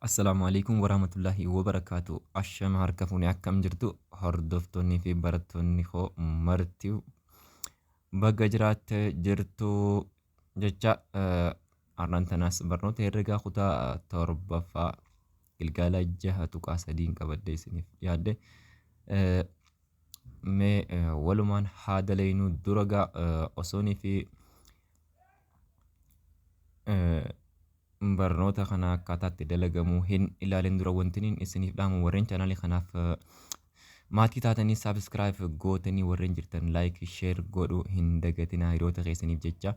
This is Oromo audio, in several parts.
Assalaamu alaikum warahmatullahi wabarakaatu. Ashama harka fuune, akkam jirtu hordoftoonni fi barattoonni koo marti? Baga jiraatte jirtu jecha. Har'aan tanaas barnoota herregaa kutaa torbaffaa gilgaala 6.3n qabadde isiniif dhiyaadhe. Mee walumaan haa dalaynuu. Dura gaa osoonii fi barnoota kana akkaataa itti dalagamu hin ilaalin dura, wanti inni isiniif dhaamu, warreen chaanaalii kanaaf maatii taatanii subscribe gootanii warreen jirtan, like, share godhuu hin dagatinaa hiriyoota keessaniif jecha.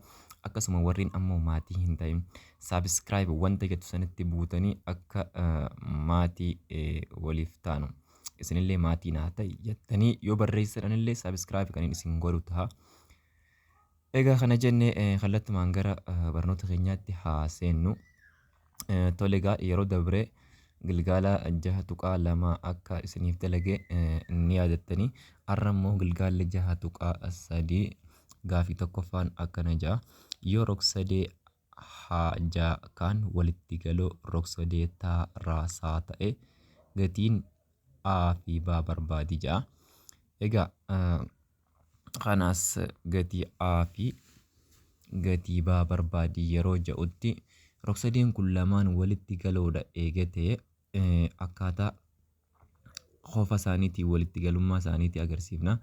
Akkasuma warreen ammoo maatii hin ta'in, subscribe wanta jettu sanitti buutanii akka maatii waliif taanu, isinillee maatii naa ta'i jettanii yoo barreessitanillee subscribe kan isin godhu ta'a. Egaa kana jenne, kallattumaan gara barnoota keenyaatti haa seennu. Tole egaa, yeroo dabre gilgaala 6.2 akka isiniif dalage ni yaadattanii. Har'a immoo gilgaalli 6.3 gaafii tokkoffaan akkana ja'a. Yoo rog-sadee haa jaa kaan walitti galoo rog-sadee taa raa saa ta'e, gatiin A fi B barbaadi ja'a. Egaa kanaas gatii A fi gatii B barbaadi yeroo ja'utti, rog-sadeen kun lamaan walitti galoodha eegatee, akkaataa kofa isaaniitiin walitti galummaa isaaniitii agarsiifna.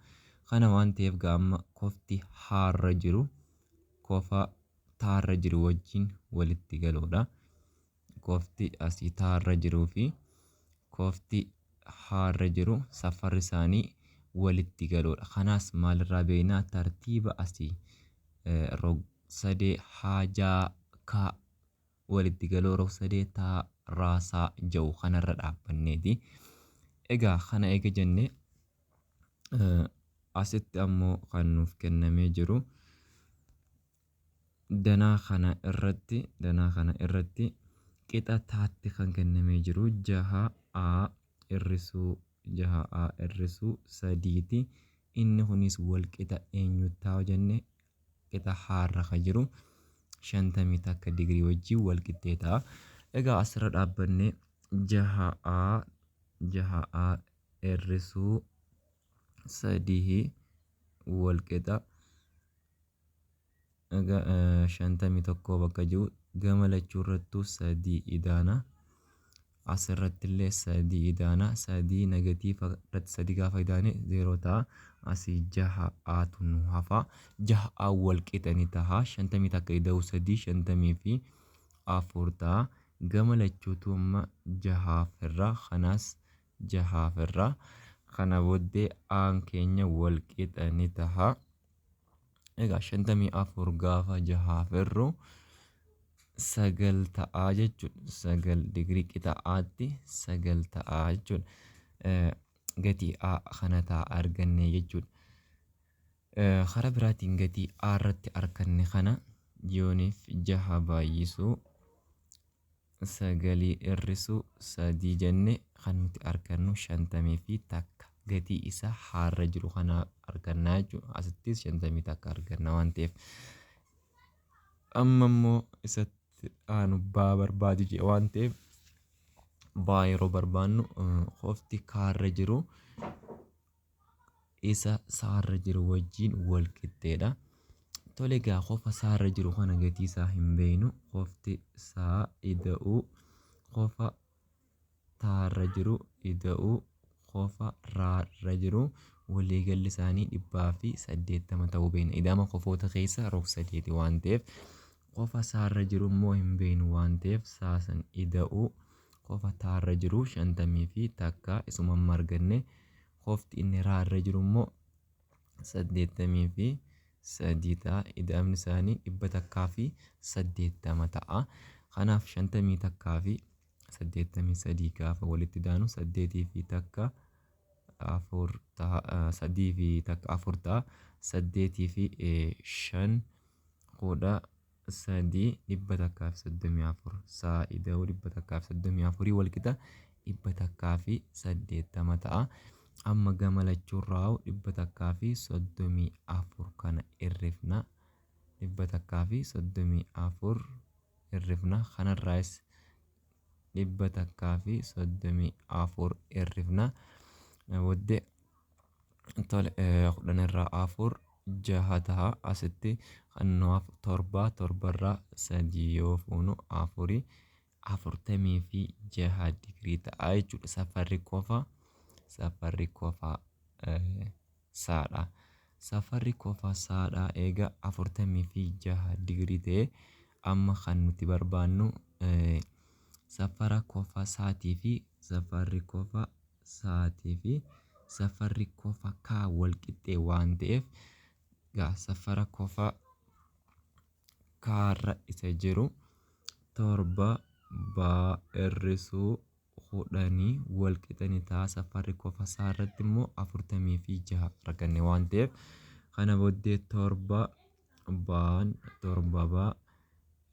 Kana waan ta'eef gaa amma kofti haarra jiru kofa taarra jiru wajjin walitti galoodha. Kofti asii taarra jiruu fi kofti haarra jiru safarri isaanii walitti galoodha. Kanaas maalirraa beeknaa? Tartiiba asii rog-sadee haa jaa kaa walitti galoo rog-sadee taa raa saa ja'u kanarra dhaabbanneeti. Egaa kana eega jenne, asitti ammoo kan nuuf kennamee jiru danaa kana irratti qixa taatti kan kennamee jiru jaha a hir'isuu jaha a hir'isuu sadiiti. Inni kunis wal qixa eenyuttaa jenne? Qixa haarra ka jiru 51 digirii wajjin wal qixxee ta'a. Egaa asirra dhaabbannee jaha a 6 a hir'isuu sadii wal qixa, egaa 51 bakka jiru gama lachuu irrattuu sadii idaana. Asirratti illee sadii idaana. Sadii negatiiva irratti sadii gaafa idaane zeeroo ta'a. Asii jaha aatu nu hafa. Jaha a wal qixa ni ta'a. 51 ida'uu sadii 54 ta'a. Gama lachuutu amma jahaaf irraa, kanaas jahaaf irraa. Kana booddee aan keenya wal qixa ni ta'a. Egaa 54 gaafa jahaaf irru sagal ta'aa jechuudha. 9 digirii qixa aatti 9 ta'aa jechuudha. Gatii A kana ta'a arganne jechuudha. Karaa biraatiin gatii A irratti arganne kana yooniif jaha baay'isuu sagalii hir'isuu sadii jenne, kan nuti argannu 51, gatii isa haarra jiru kana argannaa jechuudha. Asittis 51 arganna waan ta'eef. Amma immoo isatti aanu baa barbaadu jedhe waan ta'eef, baa yeroo barbaannu kofti kaarra jiru isa saarra jiru wajjin wal qixxeedha. Tole egaa, kofa saarra jiru kana gatii isaa hin beeknu. Kofti saa ida'uu kofa taarra jiru ida'uu kofa raarra jiru waliigalli isaanii 180 ta'uu beekna. Ida'ama kofoota keessa rog-sadeeti waan ta'eef, kofa saarra jiru immoo hin beeknu waan ta'eef, saasan ida'uu kofa taarra jiru 51 isuma amma arganne, kofti inni raarra jiru immoo 83 ta'a. Ida'amni isaanii 180 ta'a. Kanaaf 51 fi 83 gaafa walitti daanu, saddeetii fi takka afur ta'a, sadii fi takka afur ta'a, saddeetii fi shan 13, 134. Saa ida'uu 134 wal qixa 180 ta'a. Amma gama lachuurraa 134 kana hirrifna. 134 hirrifna. Kanarraas 134 hir'ifna. Booddee tole 10 irraa 4 6 ta'a. Asitti kan nu hafu 7, 7 irraa 3 yoo fuunu 4, 46 digirii ta'a jechuudha. Safarri kofa saadha. Safarri kofa saadha eega 46 digirii ta'e, amma kan nuti barbaannu safara kofa saatii fi safarri kofa saatii fi safarri kofa kaa wal qixxee waan ta'eef, gaa safara kofa kaarra isa jiru 7 baa hir'isuu 10 wal qixa ni ta'a. Safarri kofa isaa irratti immoo 46 arganne waan ta'eef, kana booddee 7 baan 7 baa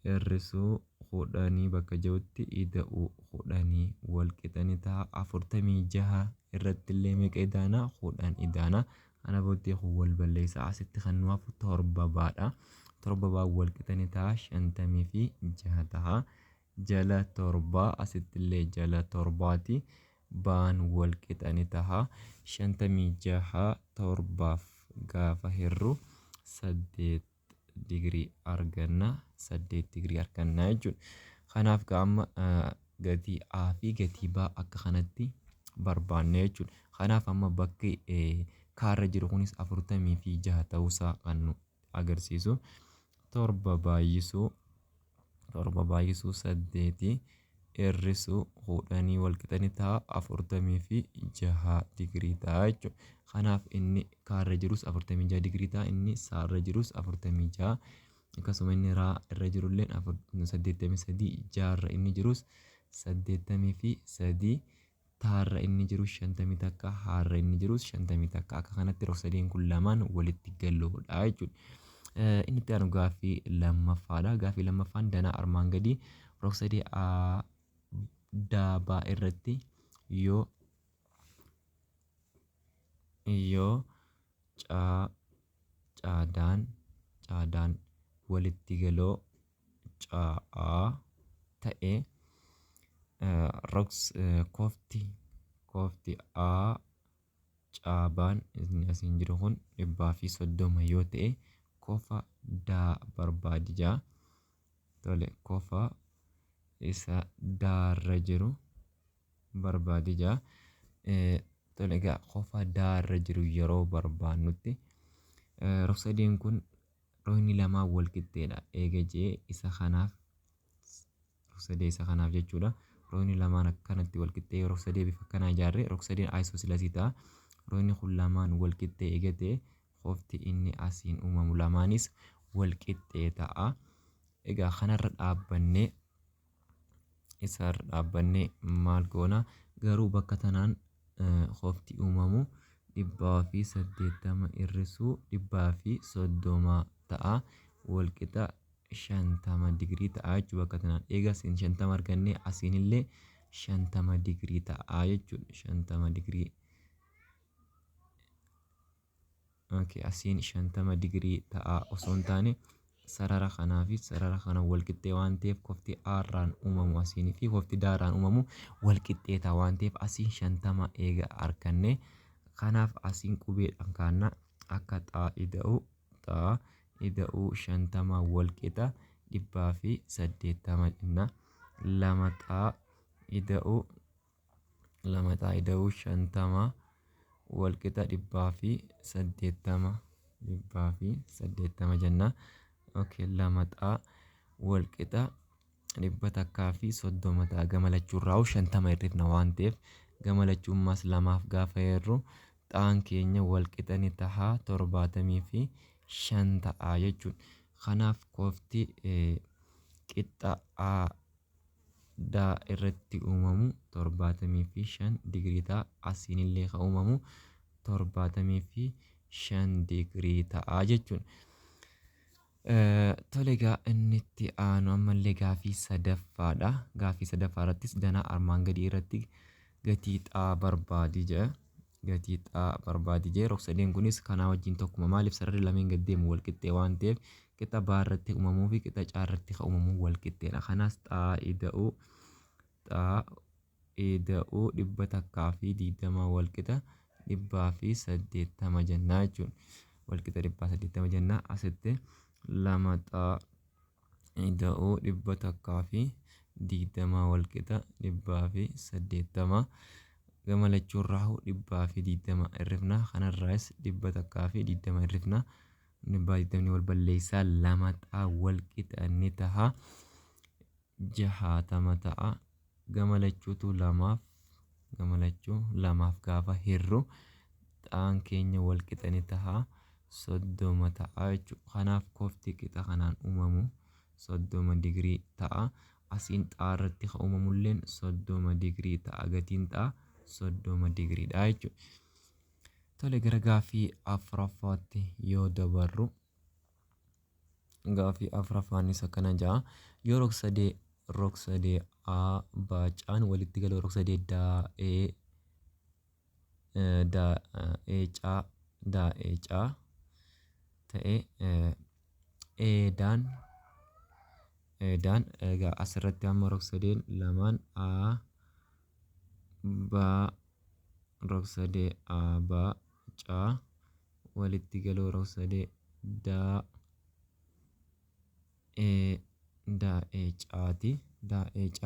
hir'isuu 10 bakka jirutti ida'uu 10 wal qixa ni ta'a. 46 irratti illee meeqa idaana? 10 idaana. Kana booddee kun wal balleessa. Asitti kan nu hafu 7 baadha. 7 baa wal qixa ni ta'a 56 ta'a. Jala 7, asitti illee jala 7ti. Baan wal qixa ni ta'a. 56 7f gaafa hirru 8 digirii arganna. 8 digirii arganna jechuudha. Kanaaf amma gatii A fi gatii B akka kanatti barbaanne jechuudha. Kanaaf amma bakki kaarra jiru kunis 46 ta'uusaa kan nu agarsiisu 7 baay'isuu 7 baay'isuu 8 hir'isuu 10 wal qixa ni ta'a 46 digirii ta'a jechuudha. Kanaaf inni kaarra jirus 46 digirii ta'a, inni saarra jirus 46, akkasuma inni raa irra jirullee 83, jaarra inni jirus 83, taarra inni jirus 51, haarra inni jirus 51. Akka kanatti rog-sadeen kun lamaan walitti galoodha jechuudha. Inni itti aanu gaaffii lammaffaadha. Gaaffii lammaffaan danaa armaan gadii rog-sadee A daabaa irratti yoo caa caadaan caadaan walitti galoo caa'aa ta'e, rogs kofti A caabaan inni asiin jiru kun 130 yoo ta'e, kofa daa barbaadi jaa. Tole, kofa isa daarra jiru barbaadi jaa. Tole, egaa kofa daarra jiru yeroo barbaannutti rog-sadeen kun rogni lamaan wal qixxeedha eega jee, isa kanaaf rog-sadee isa kanaaf jechuudha. Rogni lamaan akkanatti wal qixxee yoo rog-sadee bifa akkanaa ijaarre, rog-sadeen isosceles ta'a. Rogni kun lamaan wal qixxee eega ta'e, kofti inni asiin uumamu lamaanis wal qixxee ta'a. Egaa kanarra dhaabbannee, isarra dhaabbannee maal goona? Garuu bakka tanaan kofti uumamu 180 hir'isuu 130 ta'a, wal qixa 50 digirii ta'a jechuudha bakka tanaan. Egaa asiin 50 argannee, asiin illee 50 digirii ta'a jechuudha. 50 digirii. Okay, asiin 50 digirii ta'a osoo hin taane, sarara kanaa fi sarara kana wal qixxee waan ta'eef, kofti A irraan uumamu asiinii fi kofti D irraan uumamu wal qixxee ta'a waan ta'eef, asiin 50 eega arganne, kanaaf asiin qubeedhaan kaanna akka xaa ida'u xaa ida'uu 50 wal qixa 180 jenna. 2 xaa ida'uu 2 xaa ida'uu 50 wal qixa 180, 180 jenna. Okay, 2 xaa wal qixa 130 ta'a. Gama lachuurraa 50 hir'ifna waan ta'eef, gama lachuummaas lamaaf gaafa hirru xaan keenya wal qixa ni ta'a 75 ta'a jechuudha. Kanaaf kofti qixxa A daa irratti uumamu 75 digirii ta'a. Asiin illee kan uumamu 75 digirii ta'a jechuudha. Tole, egaa inni itti aanu ammallee gaaffii sadaffaadha. Gaaffii sadaffaa irrattis danaa armaan gadii irratti gatii xaa barbaadi jedha. Gatii xaa barbaadi jedhe. Rog-sadeen kunis kanaa wajjin tokkuma. Maaliif? Sararri lameen gad deemu wal qixxee waan ta'eef, qixa baa irratti uumamuu fi qixa caa irratti kan uumamu wal qixxeedha. Kanaas xaa ida'uu Xaa ida'uu 120 walqixa 180 jennaa jechuudha. Walqixa 180 jennaa asitti 2 xaa ida'uu 120 walqixa 180 gama lachuurraahu 120 hir'ifna kanarraas 120 hir'ifna 120 wal balleessaa 2 xaa walqixa ni taha 60 ta'a. Gama lachuutu lamaaf gama lachuu lamaaf gaafa hirru xaan keenya wal qixa ni taha 30 ta'a jechuudha. Kanaaf kofti qixa kanaan uumamu 30 digirii ta'a. Asiin xaa irratti kan uumamulleen 30 digirii ta'a. Gatiin xaa 30 digiriidha jechuudha. Tole gara gaaffii afuraffaatti yoo dabarru Gaaffii afuraffaanis akkana ja'a. Yoo rogsadee rogsadee A B C'n walitti galoo rogsadee D E D E C D E C ta'e Eedaan Eedaan egaa asirratti amma rogsadeen lamaan A B rogsadee A B C walitti galoo rogsadee D E D E C ti D E C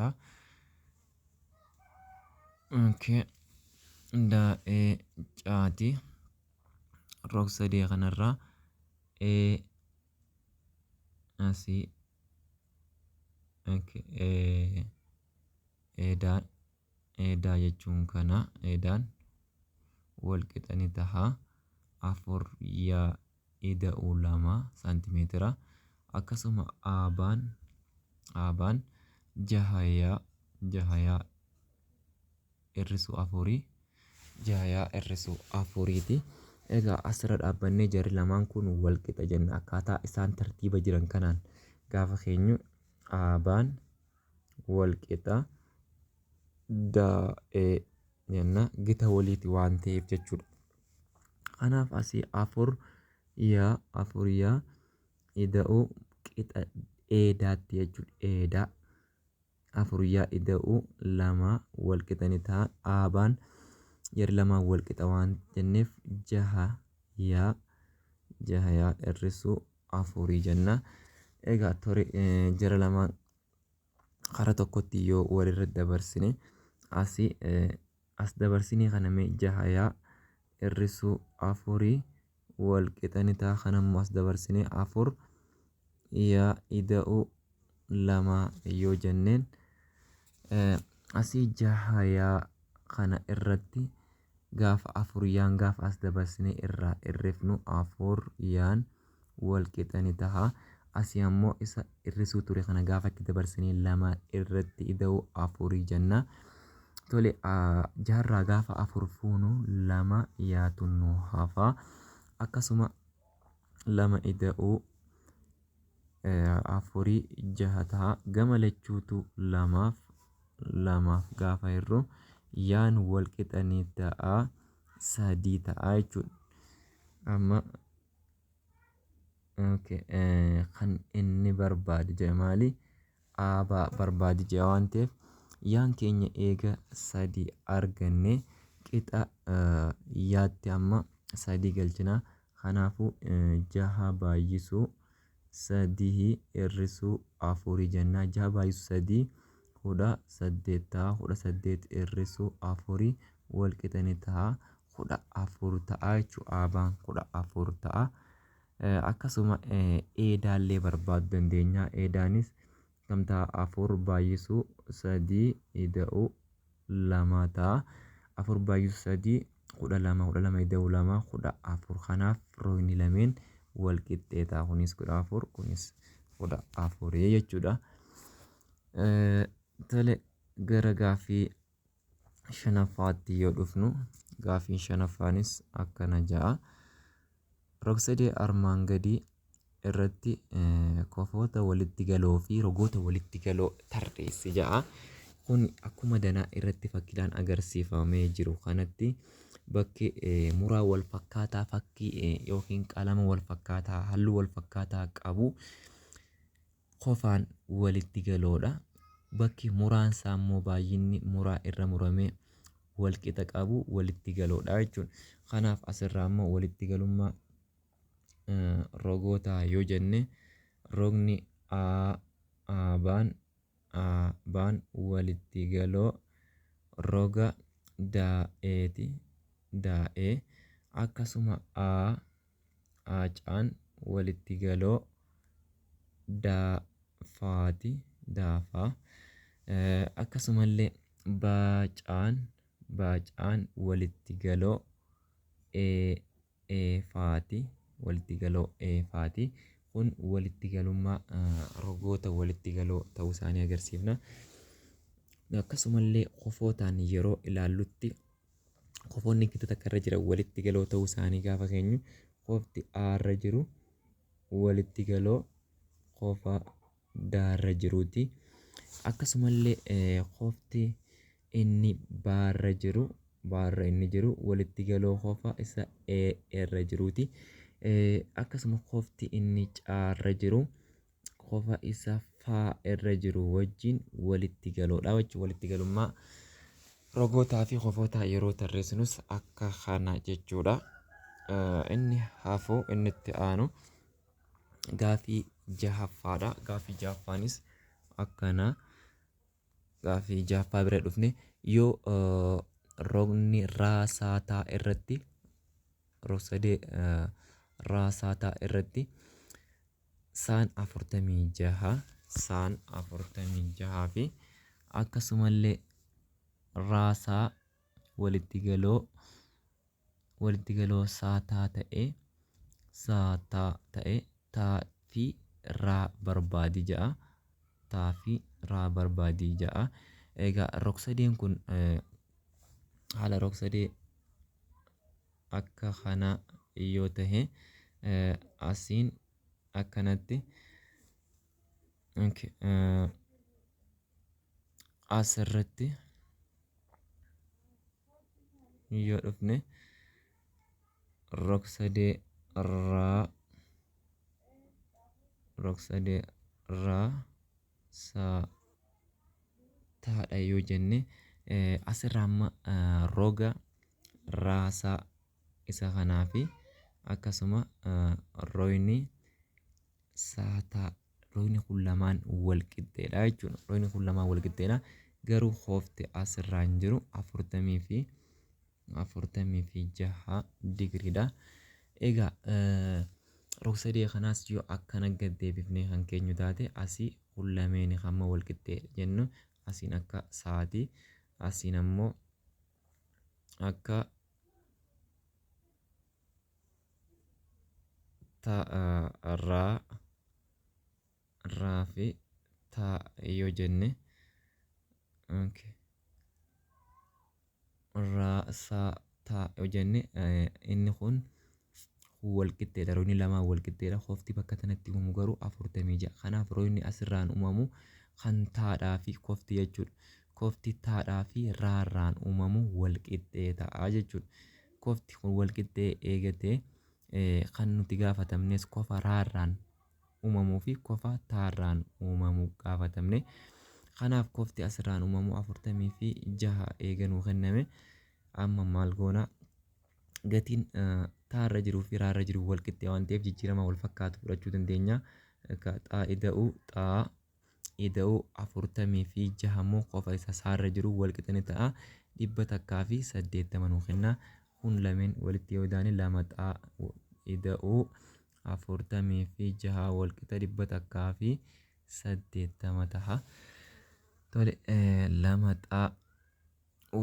okay D E C ti rogsadee kanarraa E asii okay E Eedaan Eedaa jechuun kana eedaan wal qixa ni taha 4 yaa ida'uu 2 saantimeetira akkasuma aabaan aabaan jaha yaa jaha yaa hir'isuu afurii jaha yaa hir'isuu afuriiti. Egaa asirra dhaabbannee jarri lamaan kun wal qixa jenna akkaataa isaan tartiiba jiran kanaan gaafa keenyu aabaan wal qixa daa'e jenna gita waliiti waan ta'eef jechuudha. Kanaaf asii afur yaa afur yaa ida'uu qixa eedaatti jechuudha. Eedaa afur yaa ida'uu lama wal qixa ni ta'a. Aabaan jarri lamaan wal qixa waan jenneef jaha yaa jaha yaa hir'isuu afurii jenna. Egaa tore jara lamaan kara tokkotti yoo walirra dabarsine asii as dabarsinee kana mee jaha yaa hir'isuu afurii wal qixa ni ta'a. Kana immoo as dabarsinee afur yaa ida'uu lama yoo jenneen asii jaha yaa kana irratti gaafa afur yaan gaafa as dabarsinee irraa hir'ifnu afur yaan wal qixa ni taha. Asii ammoo isa hir'isuu ture kana gaafa itti dabarsinee lama irratti ida'u afurii jenna. Tole jaharraa gaafa afur fuunu lama yaatu nu hafa. Akkasuma lama ida'uu afurii jaha taha. Gama lachuutu lamaaf lamaaf gaafa hirru yaan wal qixa ni ta'a sadii ta'a jechuudha. Amma okay, kan inni barbaade jedhe maali? Aabaa barbaade jedha waan ta'eef yaan keenya eega sadii arganne qixa yaatti amma sadii galchina. Kanaafuu jaha baay'isuu sadii hir'isuu afurii jenna. Jaha baay'isuu sadii 18 ta'a. 18 hir'isuu afurii wal qixa ni ta'a. 14 ta'a jechuudha. Aabaan 14 ta'a. Akkasuma eedaallee barbaaduu dandeenya. Eedaanis kam ta'a? Afur baay'isuu sadii ida'uu lama ta'a. Afur baay'isuu sadii 12 12 ida'uu lama 14. Kanaaf roogni lameen wal qixxee ta'a. Kunis 14 kunis 14 jechuudha. Tole gara gaaffii shanaffaatti yoo dhufnu gaaffiin shanaffaanis akkana ja'a. Rogsadee armaan gadii irratti kofoota walitti galoo fi rogoota walitti galoo tarreessi ja'a. Kun akkuma danaa irratti fakkiidhaan agarsiifamee jiru kanatti bakki muraa wal fakkaataa fakkii yookiin qalama wal fakkaataa halluu wal fakkaataa qabu kofaan walitti galoodha. Bakki muraan isaa immoo baay'inni muraa irra muramee walqixa qabu walitti galoodha jechuudha. Kanaaf asirraa immoo walitti galummaa rogootaa yoo jenne rogni A A baan A baan walitti galoo roga daa'eeti daa'ee akkasuma A Acaan walitti galoo daafaati daafaa akkasumallee baacaan baacaan walitti galoo eefaati walitti galoo eefaati. Kun walitti galummaa rogoota walitti galoo ta'uu isaanii agarsiifna. Akkasumallee kofootaan yeroo ilaallutti kofoonni gita takka irra jiran walitti galoo ta'uu isaanii gaafa keenyu kofti A irra jiru walitti galoo kofa D irra jiruuti. Akkasumallee kofti inni B irra jiru B irra inni jiru walitti galoo kofa isa E irra jiruuti. Akkasuma kofti inni C irra jiru kofa isa F irra jiru wajjin walitti galoodha jechuudha. Walitti galummaa rogootaa fi kofootaa yeroo tarreessinus akka kana jechuudha. Inni hafu inni itti aanu gaafii jahaffaadha. Gaafii jahaffaanis akkana. Gaafii jahaffaa bira dhufne yoo rogni raasaataa irratti rogsadee raasaataa irratti saan 46 saan 46 fi akkasumallee raasaa walitti galoo saataa ta'e saataa ta'e taa fi raa barbaadi ja'a taa fi raa barbaadi ja'a. Egaa rogsadeen kun haala rogsadee akka kana yoo tahe asiin akkanatti asirratti yoo dhufne rogsadee raa rogsadee raa saa taadha yoo jenne asirraa amma roga raasaa isa kanaa fi akkasuma royni saataa royni kun lamaan wal qixxeedha jechuudha. Royni kun lamaan wal qixxeedha. Garuu koofti asirraa hin jiru 46 digriidha. Egaa rogsadee kanaas yoo akkana gad deebifnee kan keenyu taate asii kun lameen hamma wal qixxee jennu asiin akka sa'aatii asiin ammoo akka ta raa raa fi taa yoo jenne raa saa taa yoo jenne inni kun wal qixxeedha. Royni lamaan wal qixxeedha. Kofti bakka tanatti uumamu garuu 46. Kanaaf royni asirraan uumamu kan taadhaa fi kofti jechuudha. Kofti taadhaa fi raarraan uumamu wal qixxee ta'a jechuudha. Kofti kun wal qixxee eegatee kan nuti gaafatamnes kofa raarraan uumamuu fi kofa taarraan uumamu gaafatamne. Kanaaf kofti asirraan uumamu 46 eeganuu kenname. Amma maal goona? Gatiin taarra jiruu fi raarra jiru wal qixxee waan ta'eef jijjiirama wal fakkaatu fudhachuu dandeenya. Xaa ida'uu xaa ida'uu 46 immoo qofa isa saarra jiru wal qixa ni ta'a. 180 nuu kenna. Kun lameen walitti yoo idaane 2 xaa ida'uu 46 wal qixa 180 ta'a. Tole 2 xaa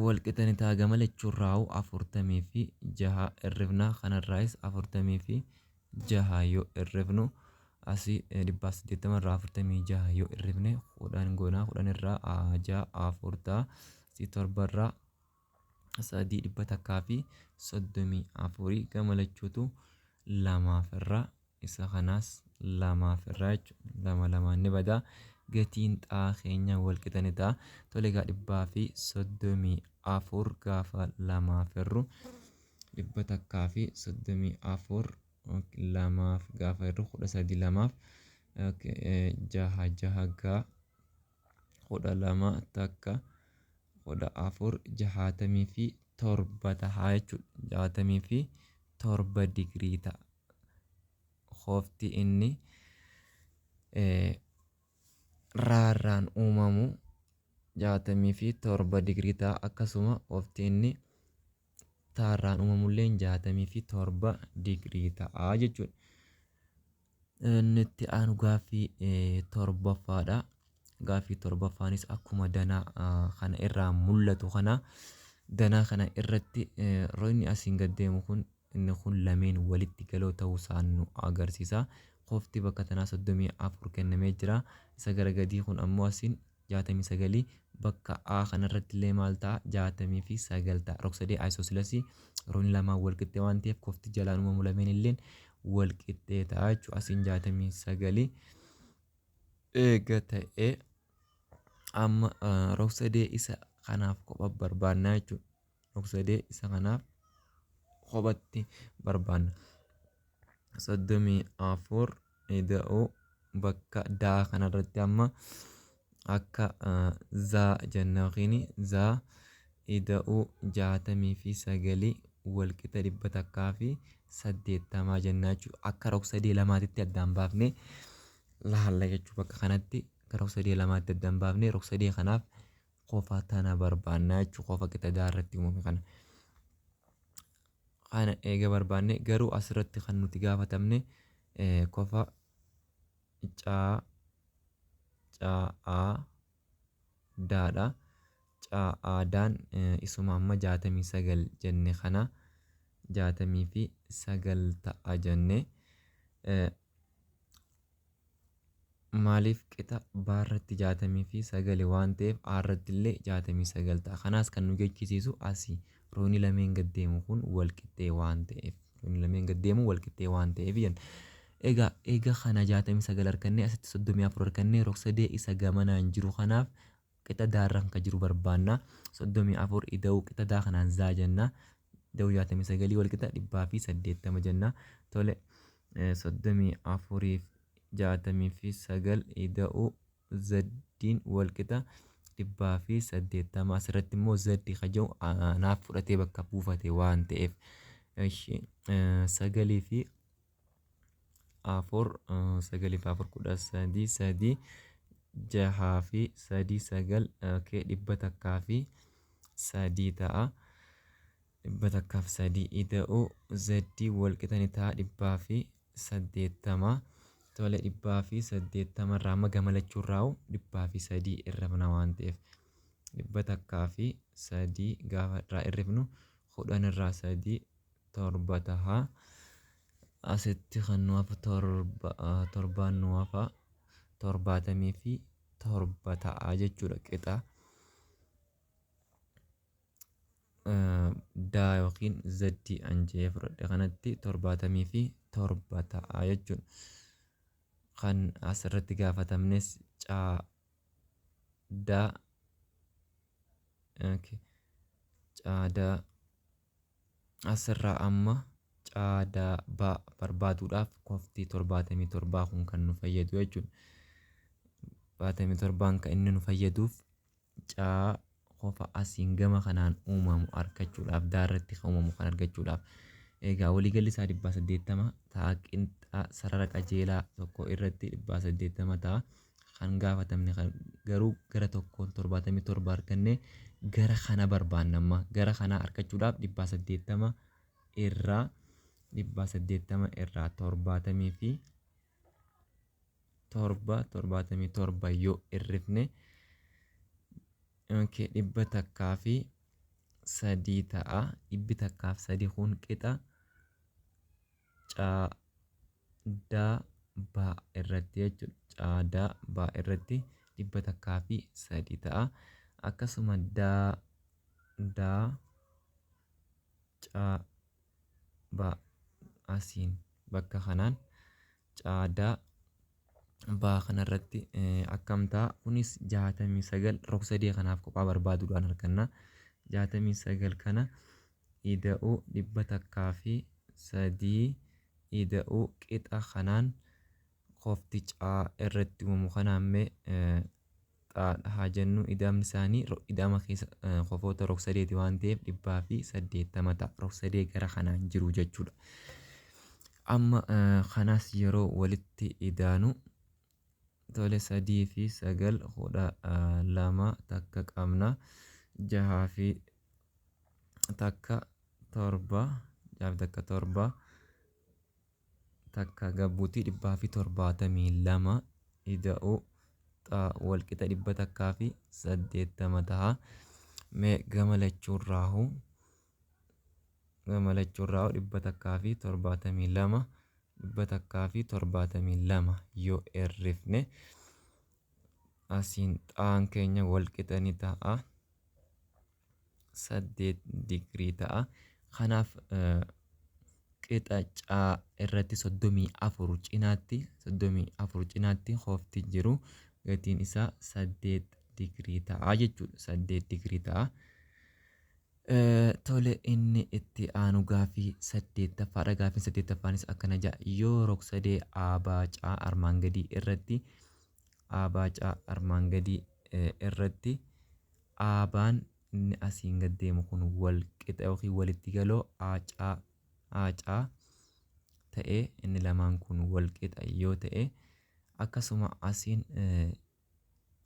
wal qixa ni ta'a gama lachuurraa'u 46 hirrifna kanarraayis 46 yoo hirrifnu asii 180 irraa 46 yoo hirrifne 10 goonaa 10 irraa 6 4 ta'a asii 7 irraa 3 134 gama lachuutu lamaaf irraa isa kanaas lamaaf irraa jechuudha. Lama lamaan ni bada. Gatiin xaa keenya wal qixa ni ta'a. Tole egaa 134 gaafa lamaaf irru 134 lamaaf gaafa irru 13 lamaaf jaha jaha gaa 12 takka 14 67 ta'a jechuudha. 67 digirii ta'a. Koofti inni raarraan uumamu 67 digirii ta'a. Akkasuma koofti inni taarraan uumamullee 67 digirii ta'a jechuudha. Inni itti aanu gaaffii torbaffaadha. Gaaffii torbaffaanis akkuma danaa kana irraa mul'atu kana danaa kana irratti roogni asiin gad deemu kun inni kun lameen walitti galoo ta'uu isaa nu agarsiisa. Koofti bakka tanaa 34 kennamee jira. Isa gara gadii kun ammoo asiin 69 bakka A kanarratti illee maal ta'a? 69 ta'a. Rog-sadee ayisoosilasii roogni lamaan wal qixxee waan ta'eef koofti jalaan uumamu lameen illeen wal qixxee ta'a jechuudha. Asiin 69 eega ta'e amma rog-sadee isa kanaaf kopha barbaannaa jechuudha. Rog-sadee isa kanaaf kophatti barbaanna. 34 ida'uu bakka daa kanarratti amma akka zaa jenna yookiin zaa ida'uu 69 walqixa 180 jenna jechuudha. Akka rog-sadee lamaatitti addaan baafnee laalla jechuudha. Bakka kanatti akka rog-sadee lamaatti addaan baafnee rog-sadee kanaaf qofa tana barbaanna jechuudha. Qofa qixa daa irratti uumame kana. Kana eega barbaanne garuu asirratti kan nuti gaafatamne kofa caa caa daadha. Caa aadaan isuma amma 69 jenne kana 69 ta'a jenne. Maaliif qixa baarratti 69 waan ta'eef aarratti illee 69 ta'a. Kanaas kan nu jechisiisu asii roogni lameen gad deemu kun wal qixxee waan ta'eef. Roogni lameen gad deemu wal qixxee waan ta'eef jenna. Egaa eega kana 69 argannee asitti 34 argannee rog-sadee isa gamanaan jiru kanaaf qixa daarraan kan jiru barbaanna. 34 ida'uu qixa daa kanaan zaa jenna. Ida'uu 69 wal qixa 180 jenna. Tole 34 69 ida'uu zaddiin wal qixa 180. Asirratti immoo zaddi kan jedhu naaf fudhatee bakka buufate waan ta'eef. Sagalii fi afur sagalii fi afur 13 3 jahaa fi 3 9 okay, 103 ta'a. 103 ida'uu zaddii wal qixa ni ta'a 180. Tole 180 irraa amma gamalachuu irraa 103 irrafna waan ta'eef 103 gaafa irraa irrifnu 10 irraa 3 7 ta'a. Asitti kan nu hafu torbaan nu hafa 77 ta'a jechuudha qixa. Daa yookiin zaddii an jee fudhadhe kanatti 77 ta'a jechuudha. Kan asirratti gaafatamnes caa daa caadaa asirraa amma caadaa ba barbaaduudhaaf kofti 77 kun kan nu fayyadu jechuudha. 77 kan inni nu fayyaduuf caa qofa asiin gama kanaan uumamu argachuudhaaf daarratti kan uumamu kan argachuudhaaf. Egaa waliigalli isaa 180 ta'a qinxaa sarara qajeelaa tokko irratti 180 ta'a. Kan gaafatamne garuu gara tokkoon 77 arganne gara kana barbaanna amma gara kana argachuudhaaf 180 irraa 180 irraa 77 77 yoo irrifne 103 ta'a. 103 kun qixa caadaa baa irratti jechuudha. Caadaa baa irratti 103 ta'a. Akkasuma daa daa caa baa asiin bakka kanaan caadaa baa kanarratti akkam ta'a? Kunis 69 rog-sadee kanaaf kophaa barbaaduudhaan arganna. 69 kana ida'uu 103 ida'uu qixa kanaan kofti caa irratti uumamu kanaan mee Xaadha haa jennu ida'amni isaanii ida'ama keessa kofoota rog-sadeeti waan ta'eef 180 ta'a. Rog-sadee gara kanaan jiru jechuudha. Amma kanas yeroo walitti idaanu tole 3 fi 9 12 takka qabna. 6 fi takka 7 6 fi takka 7 takka gabbuutii 172 ida'uu x walqixa 180 taha. Mee gama lachuurraahu gama lachuurraahu 172 172 yoo hirrifne asiin xaan keenya walqixa ni ta'a. 8 digirii ta'a. Kanaaf qixa C irratti 34 cinaatti 34 cinaatti koofti jiru gatiin isaa 8 digirii ta'a jechuudha. 8 digirii ta'a. Tole inni itti aanu gaaffii saddeettaffaadha. Gaaffiin saddeettaffaanis akkana jedha. Yoo rogsadee A B C armaan gadii irratti A B C armaan gadii irratti AB'n inni asiin gad deemu kun wal qixa yookiin walitti galoo AC AC ta'ee inni lamaan kun wal qixa yoo ta'e akkasuma asiin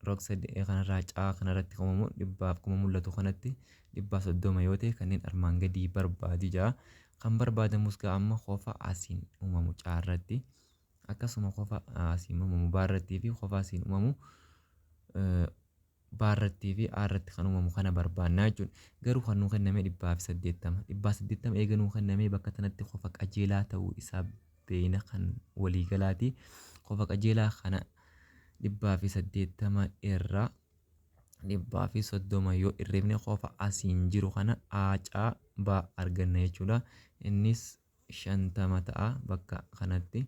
rog-sadee kanarraa C kanarratti kan uumamu dhibbaaf kuma mul'atu kanatti 130 yoo ta'e kanneen armaan gadii barbaadi ja'a. Kan barbaadamus gaa amma kofa asiin uumamu C irratti akkasuma kofa asiin uumamu B irrattii fi kofa asiin uumamu B irrattii fi A irratti kan uumamu kana barbaanna jechuudha. Garuu kan nuu kenname 180. 180 eega nuu kennamee bakka tanatti kofa qajeelaa ta'uu isaa beeyna kan waliigalaati. Kofa qajeelaa kana 180 irraa 130 yoo irreefne kofa asiin jiru kana A C B arganna jechuudha. Innis 50 ta'a bakka kanatti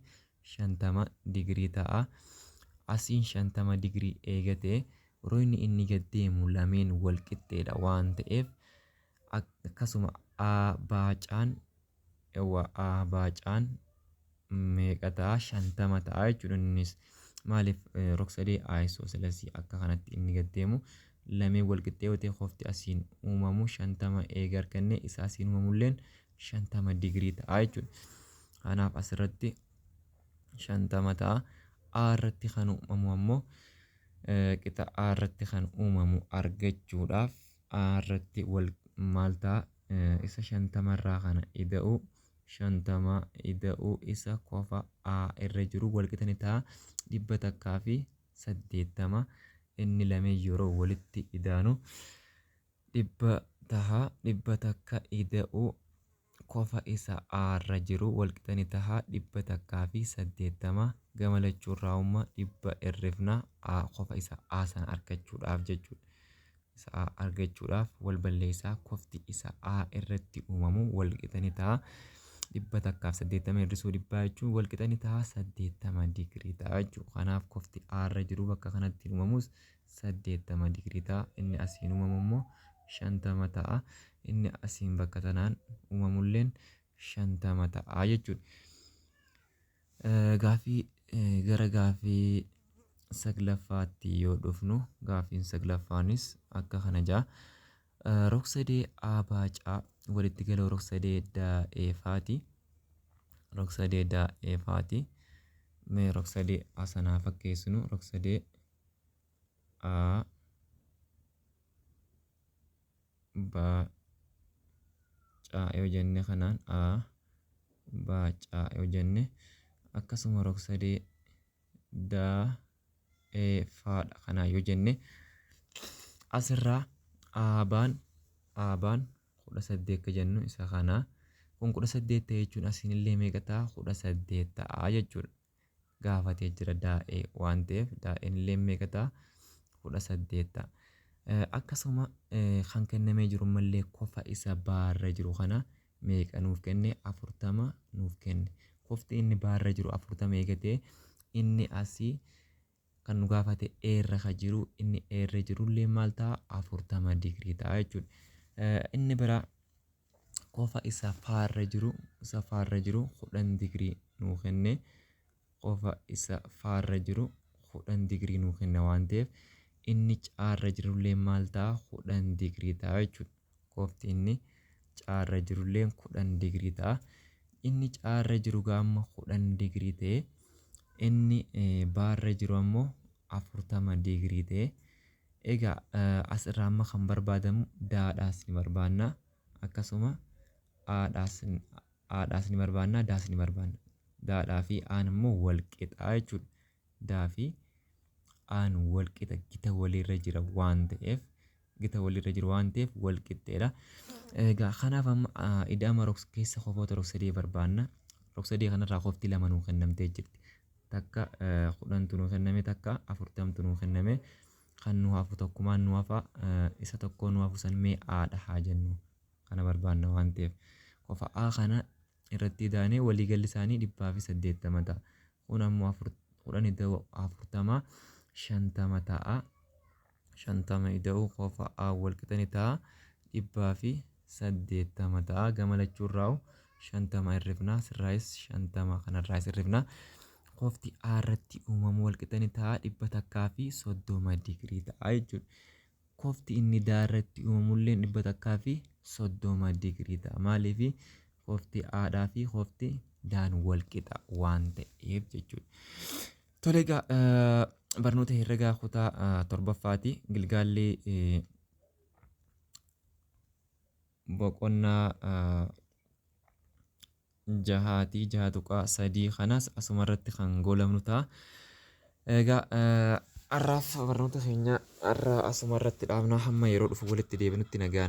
50 digirii ta'a. Asiin 50 digirii eega ta'e royni inni gad deemu lameen wal qixxeedha waan ta'eef akkasuma A baacaan ewa A baacaan meeqa ta'a 50 ta'a jechuudha innis maaliif rogsadee aayisooselesii akka kanatti inni gad deemu lameen wal qixxee yoo ta'e kofti asiin uumamu 50 eega arganne isa asiin uumamulleen 50 digirii ta'a jechuudha. Kanaaf asirratti 50 ta'a. A irratti kan uumamu ammoo qixa A irratti kan uumamu argachuudhaaf A irratti wal maal ta'a isa 50 irraa kana ida'uu 50 ida'uu isa kofa A irra jiru wal qixa ni ta'a 180 inni lameen yeroo walitti idaanu 100 taha 100 ida'uu kofa isa A irra jiru walqixa ni taha 180 gama lachuurraa umma 100 hirrifna A kofa isa A sana argachuudhaaf jechuudha. Isa A argachuudhaaf wal balleessaa kofti isa A irratti uumamu walqixa ni taha 180 hir'isuu 100 jechuun walqixa ni taha 80 digirii ta'a jechuudha. Kanaaf kofti A irra jiru bakka kanatti uumamus 80 digirii ta'a. Inni asiin uumamu immoo 50 ta'a. Inni asiin bakka tanaan uumamulleen 50 ta'a jechuudha. Gaaffii gara gaaffii saglaffaatti yoo dhufnu gaaffiin saglaffaanis akka kana ja'a. Rogsadee A baacaa walitti galoo rogsadee daa'eefaati. Rogsadee daa'eefaati. Mee rogsadee A sanaa fakkeessinu rogsadee A B C yoo jenne kanaan A B C yoo jenne akkasuma rogsadee D E F dha kanaan yoo jenne asirraa A baan A baan 18 akka jennu isa kana kun 18 ta'e jechuun asiin illee meeqa ta'a 18 ta'a jechuudha. Gaafatee jira daa'ee waan ta'eef daa'een illee meeqa ta'a 18 ta'a. Akkasuma kan kennamee jiru mallee kofa isa baarra jiru kana meeqa nuuf kenne 40 nuuf kenne. Kofti inni baarra jiru 40 eegatee inni asii kan nu gaafate eerra ka jiru inni eerra jirullee maal ta'a 40 digirii ta'a jechuudha. Inni biraa kofa isa faarra jiru isa faarra jiru 10 digirii nuu kenne kofa isa faarra jiru 10 digirii nuu kenne waan ta'eef Inni caarra jirullee maal ta'a? 10 digirii ta'a jechuudha. Kofti inni caarra jirullee 10 digirii ta'a. Inni caarra jiru gaamma 10 digirii ta'e, inni baarra jiru ammoo 40 digirii ta'e. Egaa asirraa amma kan barbaadamu daadhaas ni barbaanna. Akkasuma aadhaas ni barbaanna, daas ni barbaanna. Daadhaa fi aan immoo wal qixaa jechuudha. Daa fi aan wal qixa gita waliirra jira waan ta'eef gita waliirra jiru waan ta'eef wal qixxeedha. Egaa kanaaf amma ida'ama rogs keessa kofoota rog-sadee barbaanna. Rog-sadee kanarraa kofti lama nuu kennamtee jirti. Takka 10tu nuu kenname, takka 40tu nuu kenname. Kan nu hafu tokkumaan nu hafa, isa tokkoo nu hafu san mee aadha haa jennu. Kana barbaanna waan ta'eef. Kofa A kana irratti idaanee waliigalli isaanii 180 ta'a. Kun ammoo 10 ida'uu 40 50 ta'a. 50 ida'uu kofa A wal qixa ni ta'a. 180 ta'a. Gama lachuurraa'u 50 hirrifna. Sirraayis 50 kanarraayis hirrifna. Kofti A irratti uumamu wal qixa ni ta'a. 130 digirii ta'a jechuudha. Kofti inni D irratti uumamullee 130 digirii ta'a. Maaliif? Kofti A'dhaa fi kofti D'n wal qixa waan ta'eef jechuudha. Tole egaa, barnoota herregaa kutaa torbaffaati. Gilgaalli boqonnaa jahaatii 6.3 kanas asuma irratti kan goolabnu ta'a. Egaa har'aaf barnoota keenya har'a asuma irratti dhaabnaa, hamma yeroo dhufu walitti deebinutti nagaan.